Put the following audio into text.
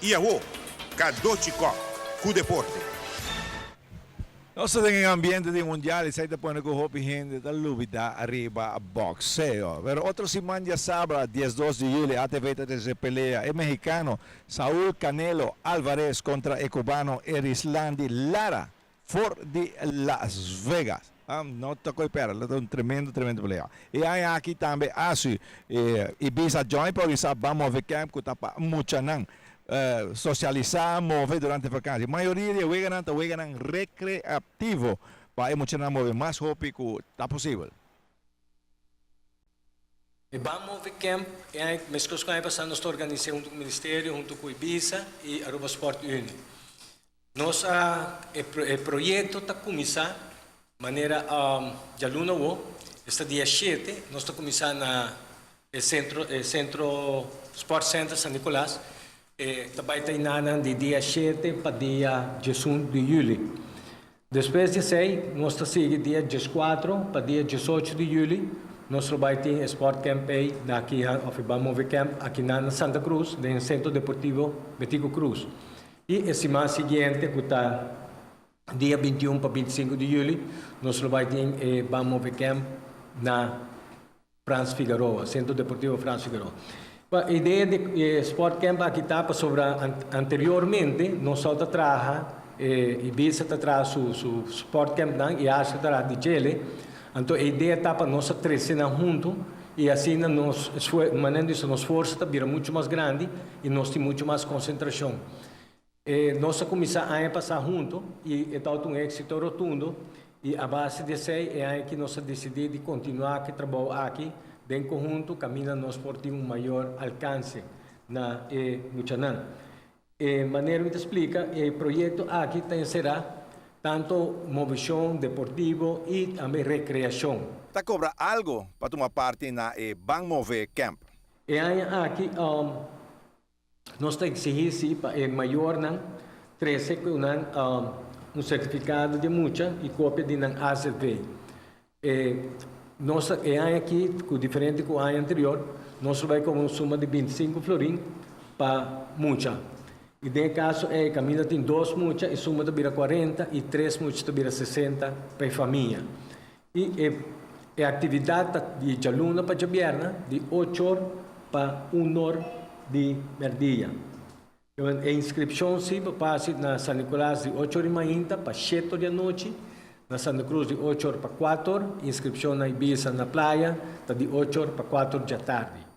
I awo, Cadochi Kock ku deporte. Nos ta den e ambiente di mundial y esey ta pone cu hopi hende ta lubida ariba boxeo. Pero otro siman diasabra, 12 di juli, ATV ta trece pelea e mexicano Saul Canelo Alvarez contra e cubano Erislandy Lara for di Las Vegas. No ta coy pera, lo ta un tremendo, tremendo pelea. E aña aki tambe ASU Ibiza join pa organisa Ban Move Camp cu ta pa muchanan socialisa, move durante vakantie. Mayoria di e weganan ta weganan recreativo pa e muchanan move mas hopi cu ta posibel. E Ban Move Camp e aña meskos ku aña pasá nos ta organis'é huntu ku Ministerio, huntu ku Ibiza i Aruba Sport Unie. Nos a e e proyekto ta kuminsá manera djaluna awo, esta dia shete, nos ta kuminsá na e sentro e sentro Sport Center San Nicolas. E ta bai ta inanan di dia shete pa dia 11 di yüli. Despues di esei nos ta sigui dia 14 pa dia 18 di yüli, nos lo bai tin e Sport Camp ei na aki òf e Ban Move Camp akinan na Santa Cruz den Sentro Deportivo Betico Croes. I e siman siguiente ku ta dia 21 pa 25 di yüli nos lo bai tin e Ban Move Camp na Frans Figaroa, Sentro Deportivo Frans Figaroa. E idea di e Sport Camp aki ta pasobra anteriormente nos a ta traha e Ibiza ta traha su Sport Campnan i Asha ta traha di djele. Anto e idea ta pa nos a trese nan huntu i asina nos manera di bisa nos forsa ta bira muchu mas grandi i nos tin muchu mas konsentrashon. E nos a kuminsá aña pasá huntu i e tabata un éksito rotundo i a base di esei e aña aki nos a disidí di kontinuá ku e trabou aki den konhunto kaminda nos por tin un mayor alkanse na e muchanan. E manera mi ta splika, e proyekto aki ta enserá tanto movishon deportivo i tambe rekreashon. Ta kobra algo pa tuma parti na e Ban Move Camp. E aña aki nos ta eksihí si pa e mayornan trese ku nan un sertifikado di mucha i kopia di nan AZV. E nos e aña aki ku diferente ku aña anterior nos lo bai kobra un suma di 25 florin pa mucha. I den e kaso ei kaminda tin dos mucha e suma ta bira 40 i tres mucha ta bira 60 pa e famia. I e aktividat ta di djaluna pa djabièrnè di ocho or pa un or di mèrdia. E inskripshon si por pasa na San Nicolas di ocho or di mainta pa shete or di anochi, na Santa Cruz di 8 or pa 4 or, inskripshon na Ibiza na Playa ta di 8 or pa 4 or djatardi.